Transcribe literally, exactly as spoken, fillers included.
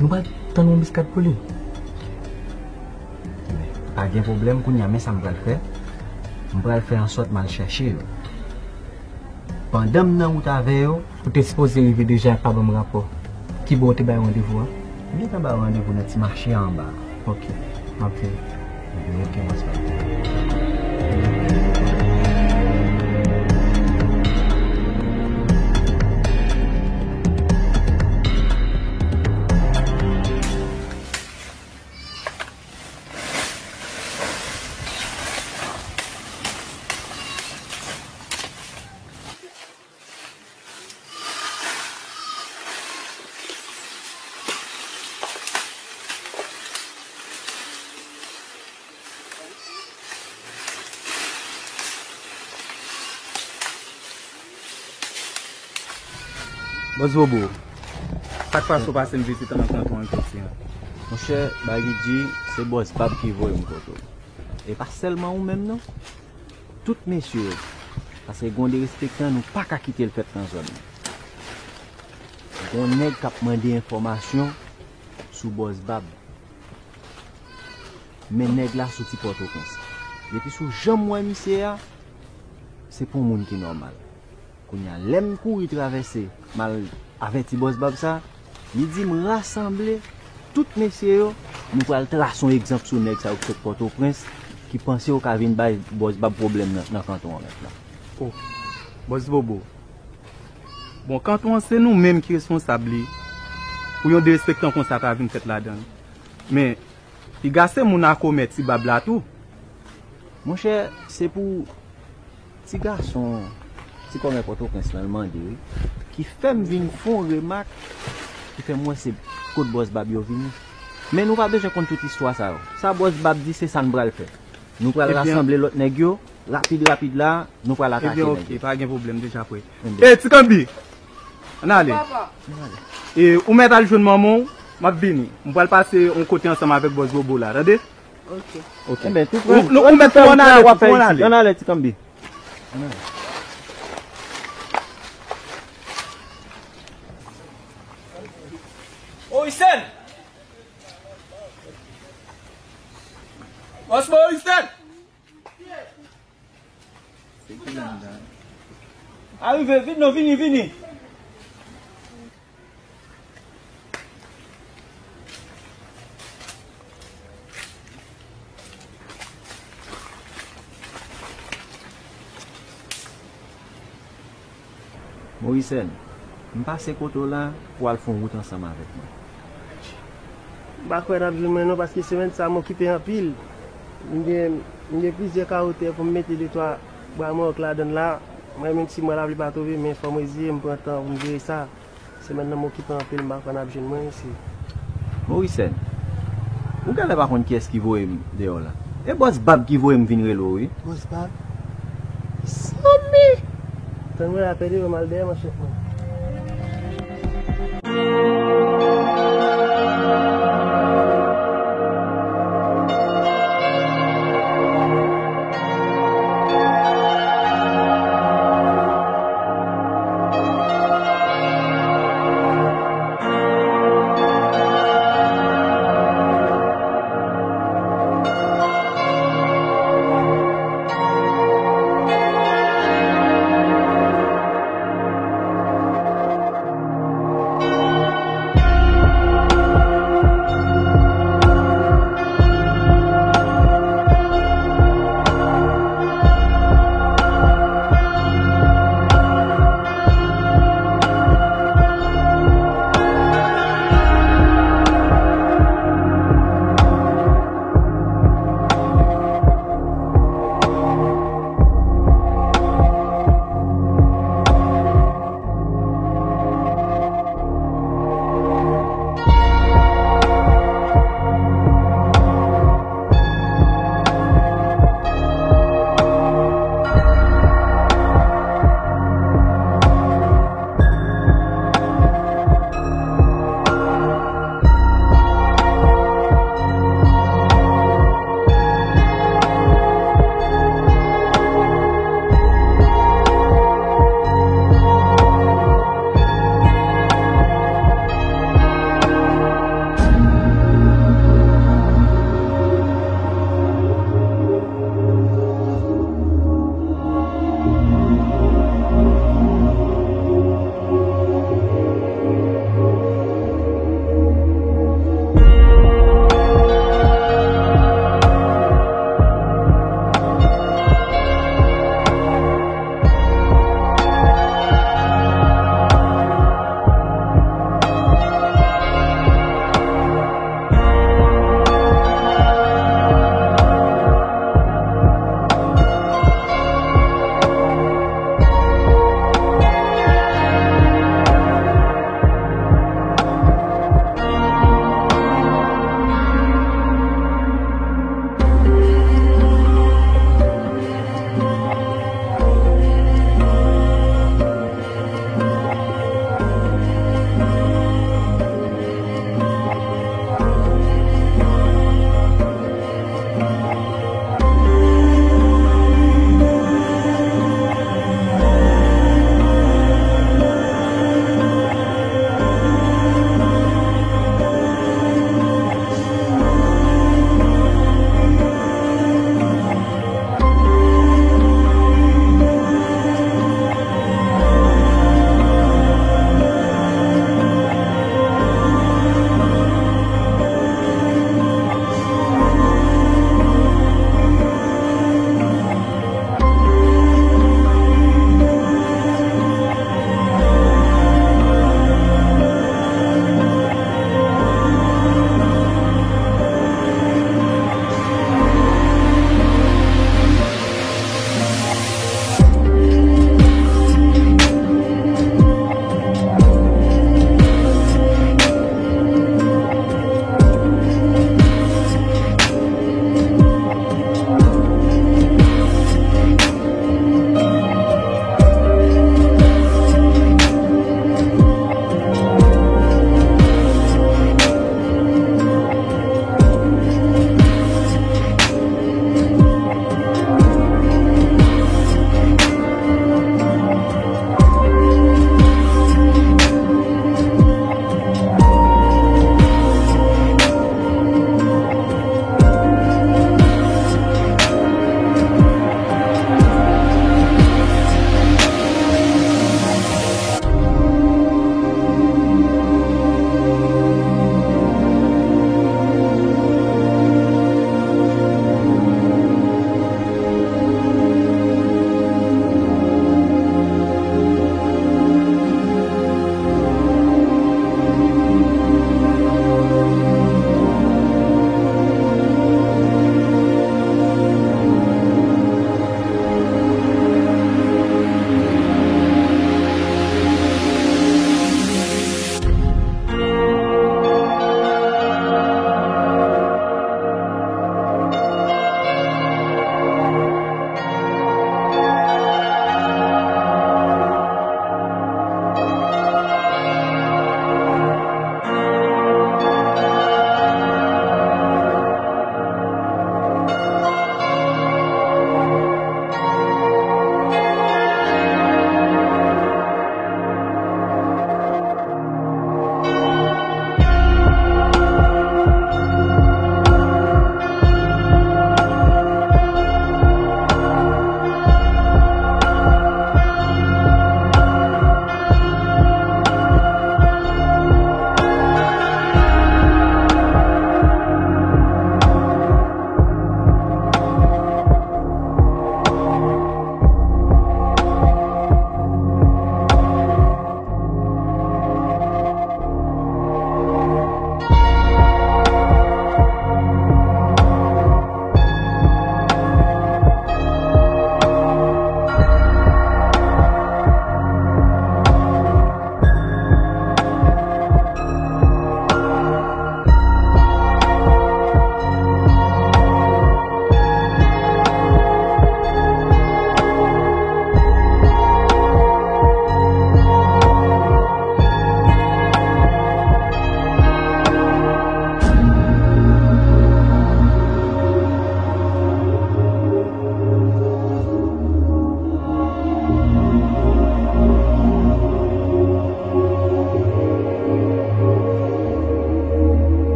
Nou pral tann yon bis kat pou li. Pa gen pwoblèm, kounye a, men sa m pral fè. M pral fè ansòt m al chèche yo. Pandan m nan wout avè yo, ou te sipoze rive deja, pa ban m rapò. Kibò ou te bay randevou a? M gentan ba w randevou nan ti mache a anba a. Ok, m ap vini. Ebyen, ok, mwen sa. Bòs Bobo, sa k pase w pase m vizit nan kanton an jodi a? Monchè, bagay di, se Bòs Bab ki voye m kote w. E pa sèlman ou menm non. Tout mesye yo. Paske gen yon derespektan nou pa ka kite l fèt nan zòn nan. Gen yon nèg k ap mande enfòmasyon sou Bòs Bab. Men nèg la soti Pòtoprens. Depi sou jan m wè misye a, se pa yon moun ki nòmal. Kounye a, lè m kouri travèse, m al avèti Bòs Bab sa, li di m rasanble tout mesye yo, nou pral trase yon egzanp sou nèg sa yo ki sot Pòtoprens, ki panse yo ka vin bay Bòs Bab pwoblèm nan, nan kanton an mentnan. Oh, Bòs Bobo. Bon, kanton an se nou menm ki responsab li. Pou yon derespektan konsa ta vin fèt ladan l. Men, piga se moun a komè Ti Bab la tou. Monchè, se pou ti gason, ti kòmè Pòtoprens lan, l mande, wi, ki fè m vin fè yon remak, ki fè m wè se kot Bòs Bab yo vini. Men nou pa bezwen konn tout istwa sa yo. Sa Bòs Bab di, se sa n pral fè. Nou pral rasanble lòt nèg yo, rapid, rapid la, nou pral atake nèg yo. Ebyen, ok, pa gen pwoblèm, deja prè. Ebyen. E, Ti Kanbi, ann ale. Papa. E, ou mèt al jwenn manman w, m ap vini. M pral pase yon kote ansanm avèk Bòs Bobo la, tande? Ok. Ok. Ebyen, tou pran, ou, ou mèt fè wout la, w ap fè isi. Ann ale, Ti Kanbi. Ann ale. Moricène! Bòs Moricène! Arive, vin non, vini, vini. Moricène, m pase kote w la pou w al fè yon wout ansanm avèk mwen. M pa kwè n ap jwenn mwen non, paske semèn sa a m okipe anpil. M gen, m gen plizyè kawo tè pou m mete, de twa bwa mawòk ladan l la. Mwen menm si m wè lapli pa tonbe, men fò m reziye, m pran tan pou m jere sa. Semèn nan m okipe anpil, m pa kwè n ap jwenn mwen isi. Moricène, ou genlè pa konn kiyès ki voye m deyò la. E Bòs Bab ki voye m vin rele w, wi. Bòs Bab? Zanmi! Tann mwen la, pèdi yo, m al dèyè manchèt mwen.